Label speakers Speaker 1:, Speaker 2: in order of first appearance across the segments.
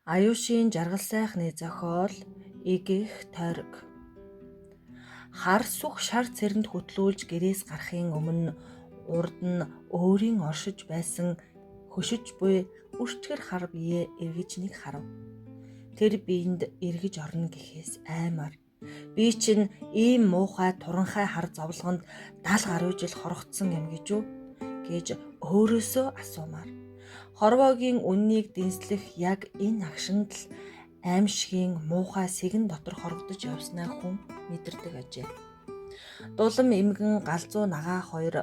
Speaker 1: Аюушийн жаргал сайхны зохиол Игэх тойрог. Хар сүх шар цэрэнд хөтлүүлж гэрээс гарахын өмнө урд нь өөрийн оршиж байсан хөшиж буй үрчгэр хар бие эргэж нэг харав. Тэр биеинд эргэж орно гэхээс аймаар. Би чинь ийм муухай туранхай хар зовлонгонд 70 гаруй жил хорогдсон юм гэж үү гэж өөрөөсөө асуумаар. Хорвоогийн үннийг дэнслэх яг энэ агшинд л аймшгийн муухай сэгэн дотор хорогдож явснаа хүн мэдэрдэг ажээ. Дулам эмгэн галзуу нагаа хоёр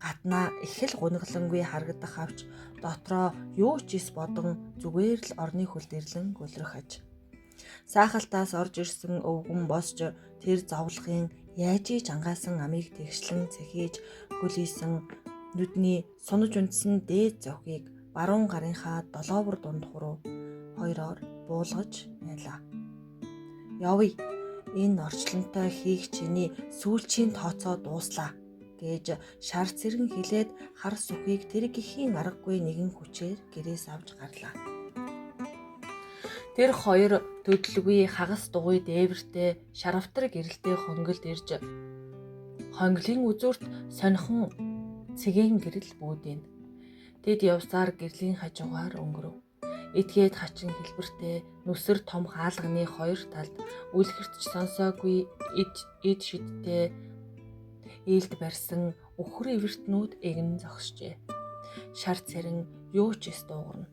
Speaker 1: гаднаа их л гуниглангүй харагдах авч дотроо юу ч ис бодон зүгээр л орны хөл дэрлэн гөлрөх аж. Саахалтаас орж ирсэн өвгөн босч тэр зовлохын яаж ич ангаасан амийг тэгшлэн цэхийж хөлийсэн нүдний сунаж унтсан дээд зохийг баруун гарынхаа долоовор дунд хуруу хоёроор буулгаж байлаа. Явъя. Энэ орчлонтой хийх чиний сүүлчийн тооцоо дууслаа гэж шар цэрэн хилээд хар сүхийг тэр гэхийн аргагүй нэгэн хүчээр гэрээс авч гарлаа. Тэр хоёр төдөлгүй хагас дугуй дээвэртэй шаравтар гэрэлтэй хонголд ирж хонглын үзүүрт сонихон цэгийн гэрэл бүүдэн. Тэд явсаар гэрлийн хажуугаар өнгөрөв. Этгээд хачин хэлбэртэй нүсэр том хаалганы хоёр талд үлгэртч сонсоогүй эд шидтэй ээлд барьсан үхэр эвэртнүүд эгэн зогсжээ. Шар цэрэн юу ч эс дуугарна.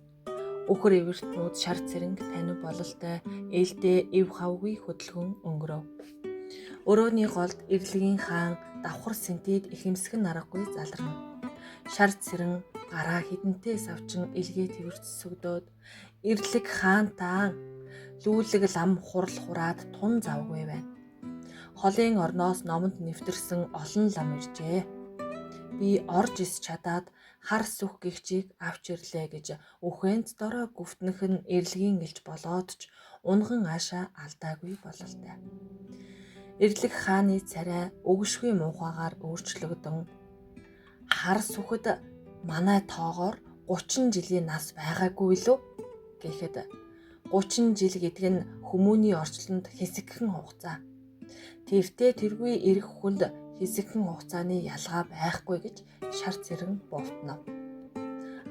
Speaker 1: Үхэр эвэртнүүд шар цэрэнг танив бололтой ээлдээ эв хавгүй хөдөлгөн өнгөрөв. Өрөөний голд эрлэгийн хаан давхар сэнтэд ихэмсгэн аргагүй заларна. Шар цэрэн гараа хідэнтэй савчин илгээ тэрвэрч сүгдөөд эрлэг хаан таан лүүлэг лам хурал хураад тун завгүй байна. Холын орноос номонд нэвтэрсэн олон лам иржээ. Би орж ис чадаад хар сүх гихчийг авч ирлээ гэж үхэнц дорой гүвтнэх нь эрлэгийн элч болоод ч унган аашаа алдаагүй бололтой. Эрлэг хааны царай өгшгүй муухайгаар өөрчлөгдөн хар сүхэд манай тоогоор 30 жилийн нас байгаагүй лөө гэхэд 30 жил гэдэг нь хүмүүний орчлонд хэсэгхэн хугацаа. Тэртээ тэргүй эрэх хүнд хэсэгхэн хугацааны ялгаа байхгүй гэж шар цэрэн бовтнов.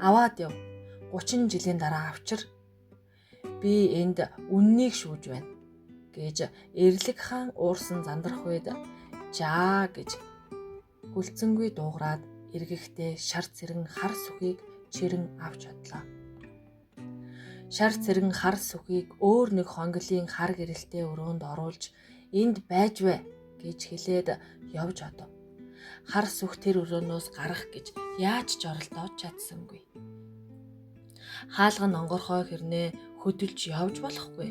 Speaker 1: Аваад яв. 30 жилийн дараа авчир. Би энд үннийг шүүж байна гэж Эрлэг хаан уурсан зандрах үед жаа гэж хүлцэнгүй дуугараад эргэхдээ шар цэрэн хар сүхийг чирэн авч одлоо. Шар цэрэн хар сүхийг өөр нэг хонглын хар гэрэлтэй өрөөнд оруулж энд байж вэ гэж хэлээд явж одов. Хар сүх тэр өрөөнөөс гарах гэж яаж ч оролдоод чадсангүй. Хаалга нь онгорхой хэрнээ хөдөлж явж болохгүй.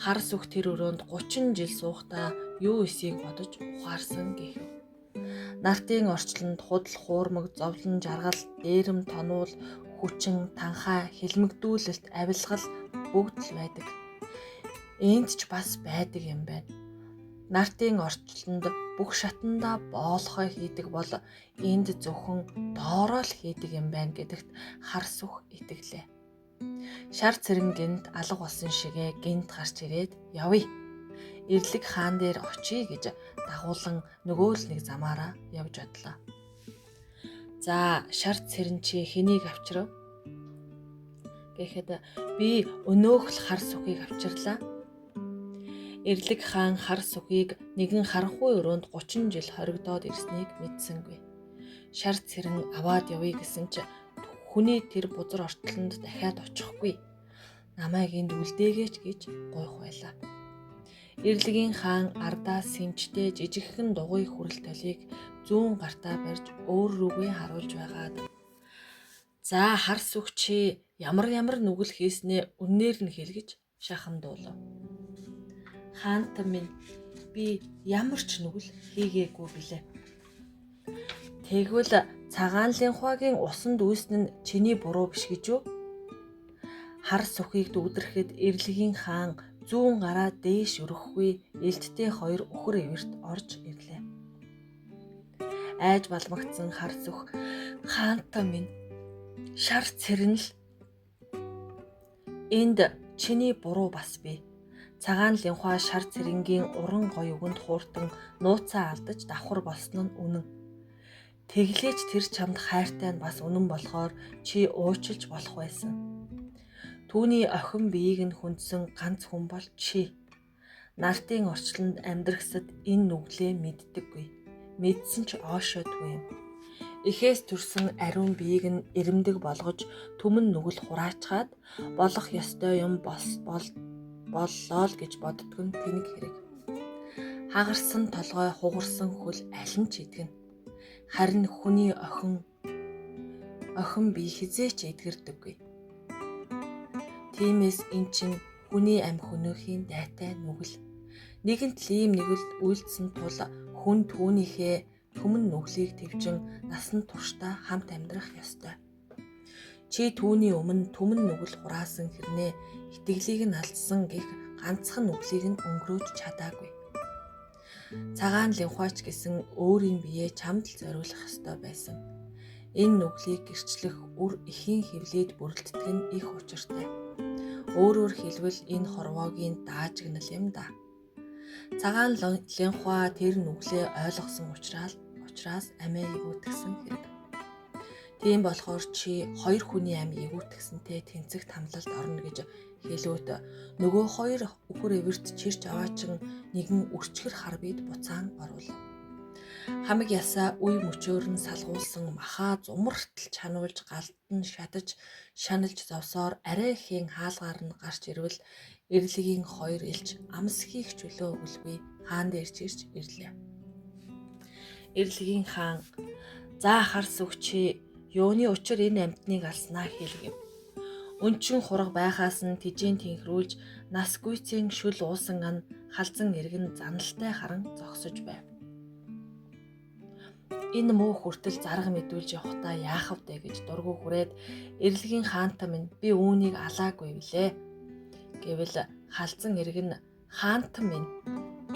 Speaker 1: Хар сүх тэр өрөөнд 30 жил суухдаа юу эсийг бодож ухаарсан гэхэв. Нартын орчлонд худал хуурмаг, зовлон жаргал, дээрэм тонуул, хүчин, танхаа, хилмигдүүлэлт, авилгал бүгд л байдаг. Энд ч бас байдаг юм байна. Нартын орчлонд бүх шатандаа боолхой хийдэг бол энд зөвхөн доороо л хийдэг юм байна гэдэгт хар сүх итгэлээ. Шар цэрэн гинт алга болсон шигээ гинт гарч ирээд явъя. Эрлэг хаан дээр очие гэж дагуулan нөгөө л нэг замаараа явж одлоо. За шар цэрэн чи хэнийг авчрав? Гэхэд би өнөөх л хар сүхийг авчирлаа. Эрлэг хаан хар сүхийг нэгэн харанхуй өрөөнд 30 жил хоригдоод ирснийг мэдсэнгүй. Шар цэрэн аваад явъя гэсэн чи хүний тэр бузар ортлонд дахиад очихгүй. Намайг энд үлдээгээч гэж гуйх байлаа. Эрлэгийн хаан ардаа сэмчтэй жижигхэн дугуй хүрэл толийг зүүн гартаа барьж өөр рүүгээ харуулж байгаад за хар сүх чи ямар ямар нүгэл хийснээ үннээр нь хэлгэж шахамдуулав. Хаанта минь би ямар ч нүгэл хийгээгүй билээ. Тэгвэл цагаан линхвагийн усанд үүснэ нь чиний буруу биш гэж үү? Хар сүхийг дүүдэрэхэд эрлэгийн хаан зүүн гараа дээш өрөхгүй элдтэй хоёр үхэр эвэрт орж ирлээ. Айж балмагдсан хар сүх хаанта минь шар цэрэн л энд Чиний буруу бас би. Цагаан линхуа шар цэрэнгийн уран гоё үгэнд хууртан нууцаа алдаж давхар болсон нь үнэн. Тэглээч тэр чамд хайртай нь бас үнэн болохоор чи уучлж болох байсан. Түүний охин биеийг нь хүндсэн ганц хүн бол чи. Нартын орчлонд амьдрахсад энэ нүглээ мэддэггүй. Мэдсэн ч оошоодгүй юм. Эхээс төрсөн ариун биеийг нь ирэмдэг болгож түмэн нүгэл хураачхаад болох ёстой юм боллоо л гэж боддог нь тэнэг хэрэг. Хагарсан толгой хугарсан хөл аль нь ч идэгнэ. Харин хүний охин бие хэзээ ч эдгэрдэггүй. Тиймээс эн чинь хүний ам хөнөөхийн дайтай нүгэл. Нэгэнт л ийм нүгэл үйлдсэн тул хүн түүнийхээ түмэн нүглийг тэвжин насан туршдаа хамт амьдрах ёстой. Чи түүний өмнө түмэн нүгэл хураасан хэрнээ итгэлийг нь алдсан гэх ганцхан нүглийг нь өнгөрөөж чадаагүй. Цагаан линхуач гэсэн өөрийн биеэ чамд л зориулах ёстой байсан. Энэ нүглийг гэрчлэх үр эхийн хөвлөд бүрэлддэг нь их учиртай. Өөрөөр хэлбэл энэ хорвоогийн даажигнал юм да. Цагаан линхуа тэр нүглээ ойлгосон учраас амиа эгүүтгсэн хэрэг. Тийм болохоор чи хоёр хүний амь эгүүтгсэнтэй тэнцэх тамлалд орно гэж хэлөөд нөгөө хоёр үхэр эвэрт чирч аваачин нэгэн өрчгөр хар бид буцаан оруулав. Хамаг ясаа үе мөчөөр нь салгуулсан махаа зумартал чануулж галд нь шатаж шаналж зовсоор арай хийн хаалгаар нь гарч ирвэл эрлэгийн хоёр элч амс хийх чөлөө өгөлгүй хаан дээр чирч ирлээ. Эрлэгийн хаан за хар сүг чи юуны учир энэ амьтныг алснаа хэлгэв. Өнчин хураг байхаас нь тэжээн тэнхрүүлж нас гүйцэн шүл уусан ан халзан эргэн заналтай харан зогсож байв. Энэ муу хүртэл зарга мэдүүлж явахдаа яах вэ гэж дургу хүрээд эрлэгийн хаанта минь би үүнийг алаагүй билээ. Гэвэл халзан эргэн хаанта минь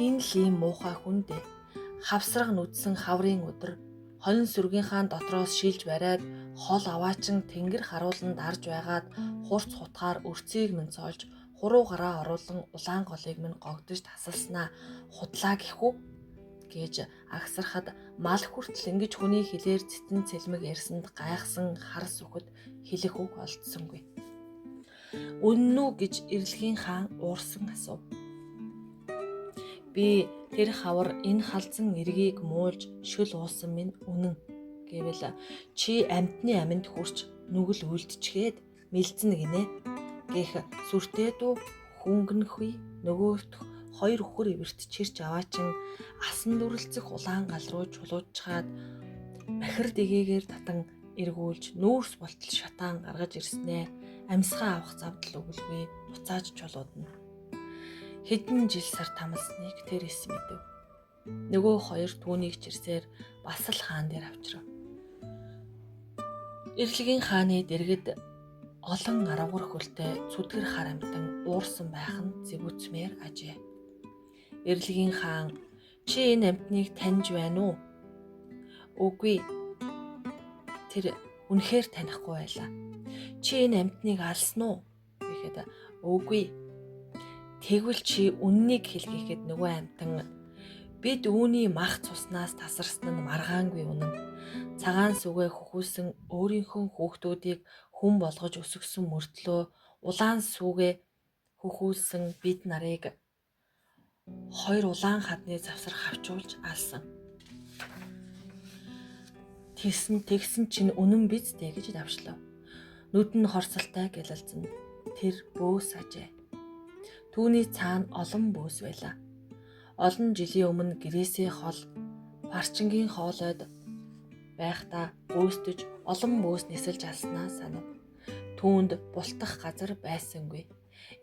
Speaker 1: энэ л ийм муухай хүн дээ. Хавсраг нүдсэн хаврын өдөр хонин сүргийн хаан дотроос шилж бариад хол аваачин тэнгэр харуулан дарж байгаад хурц хутгаар өрцгийг минь цоолж хуруу гараа оруулан улаан голыг минь гогдож тасалснаа худлаа гэх үү гэж агсархад мал хүртэл ингэж хүний хэлээр цэтэн цэлмэг ярьсанд гайхсан хар сүхэд хэлэх үг олдсонгүй. Үнэн үү гэж эрлэгийн хаан уурсан асуув. Би тэр хавар энэ халзан эргийг муулж шөл уусан минь үнэн гэвэл чи амьтны аминд хүрч нүгэл үлдчихэд мэлзэн гинэ гэх сүртэй дүү хөнгөнхүй нөгөөх хоёр үхэр эвэрт чирч аваачин асан дүрлцэх улаан гал руу чулуужхаад бахир дэгээгээр татан эргүүлж нүүрс болтол шатаан гаргаж ирснээ амьсгаа авах завдал өгөлгүй буцааж чулуудна. Хэдэн жил сар тамласныг тэр эс мэдэв. Нөгөө хоёр түүнийг чирсээр бас л хаан дээр авчрав. Эрлэгийн хааны дэргэд олон аравгар хөлтэй цүдгэр хар амьтан уурсан байх нь зэвүүцмээр ажээ. Эрлэгийн хаан чи энэ амьтныг таньж байна уу? Үгүй. Тэр үнэхээр танихгүй байлаа. Чи энэ амьтныг алсан уу? Гэхэд үгүй. Тэгвэл чи үннийг хэлгэхэд нөгөө амьтан бид үүний мах цуснаас тасарсан нь маргаангүй үнэн. Цагаан сүгэ хөхүүлсэн өөрийнхөө хүүхдүүдийг хүн болгож өсгөсөн мөртлөө улаан сүгэ хөхүүлсэн бид нарыг хоёр улаан хадны завсар хавчуулж алсан. Тэгсэн чинь үнэн биз дээ гэж давшлав. Нүд нь хорсолтой гялалзан. Тэр бөөс ажээ. Түүний цаана олон бөөс байлаа. Олон жилийн өмнө гэрээсээ хол парчингийн хоолойд байхдаа бөөстөж олон бөөс нисэлж алснаа санав. Түүнд бултах газар байсангүй.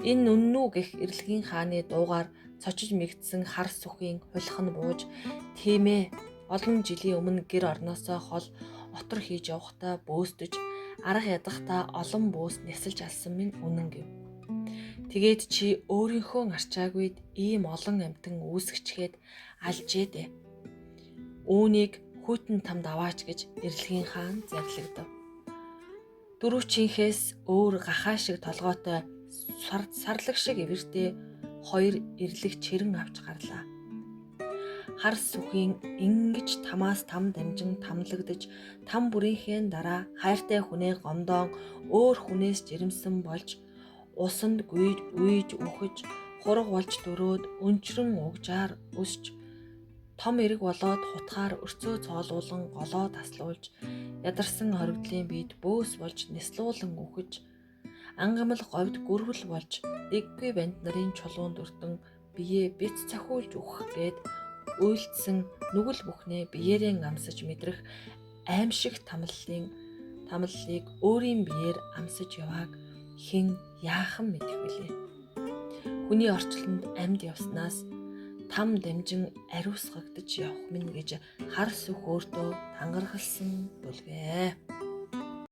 Speaker 1: Энэ үнэн үү гэх эрлэгийн хааны дуугаар цочиж мэгдсэн хар сүхийн хулих нь бууж тиймээ олон жилийн өмнө гэр орноосоо хол отор хийж явахдаа бөөстөж арга ядахдаа олон бөөс нисэлж алсан минь үнэн гэв. Тэгээд чи өөрийнхөө арчаагүйд ийм олон амьтан үүсгэчгээд алжээ дээ. Үүнийг хүйтэн тамд аваач гэж эрлэгийн хаан зарлигдав. Дөрвчийнхээс өөр гахаа шиг толгойтой сарлаг шиг эвэртэй хоёр эрлэг чирэн авч гарлаа. Хар сүхийн ингэж тамаас там дамжин тамлагдаж там бүрийнхээ дараа хайртай хүнээ гомдоон өөр хүнээс жирэмсэн болж усанд гүйж уйж үхэж хураг болж дөрөөд өнчрөн угжаар өсч том эрэг болоод хутгаар өрцөө цоолуулан голоо таслуулж ядарсан хоригдлын биед бөөс болж нислуулан үхэж ангамл говьд гөрвөл болж дэггүй банд нарын чулуун дүртэн биеэ биц цохиулж үхэх гээд уйлдсан нүгэл бүхнээ биеэрэн амсаж мэдрэх аимшиг тамлалыг өөрийн биеэр амсаж явааг хэн яахан мэдэх вүлээ. Хүний орчлонд амьд явснаас там дамжин ариусгагдаж явах минь гэж хар сүх өөртөө тангаргалсан бүлгээ.